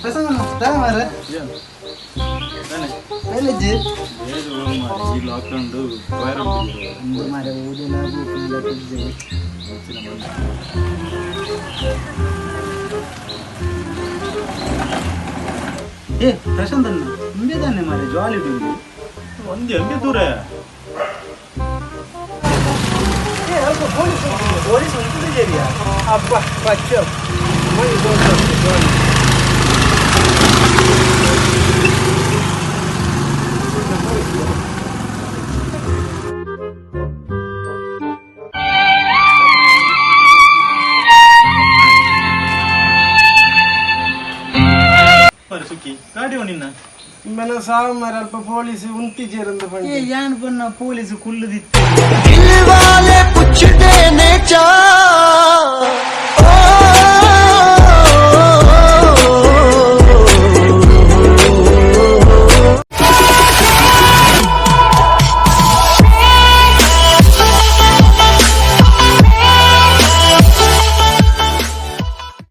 ಪ್ರಸನ್ನ ದಾದ ಮಾರ್ರೆ? ಬೇಲೆಜ್ಜಿ. ಈ ಲಾಕ್ಡೌನ್ ಅಂದು ಮಾರ್ರೆ, ಓದೆಲ್ಲ ಬೋಪುನೆಲ್ಲ ತಿರ್ಜೆ. ಏ ಪ್ರಶಾಂತ್ ಅಣ್ಣ, ಇಂಬೆ ದಾನೆ ಮಾರ್ರೆ ಜಾಲಿ ಉಂಡು? ಒಂದೇ ಹಂಗೆ ದೂರ. ಏ, ಅಲ್ಪ ಪೊಲೀಸ್ ಉಂಟು, ಪೊಲೀಸ್ ಉಂಟು. ಅಬ್ಬ ಪಚ್ಚ. ಸುಕ್ಕಿ ಗಾಡಿ ನಿನ್ನ. ಇಂಬೆನ ಸಾವು ಮಾರ್ರೆ, ಅಲ್ಪ ಪೊಲೀಸ್ ಉಂತಿಜೇರಂದು. ಏ, ಯಾನ್ ಪನ್ನ ಪೊಲೀಸ್ ಕುಲ್ಲುದಿತ್ತು. दिल वाले पुछते ने चा।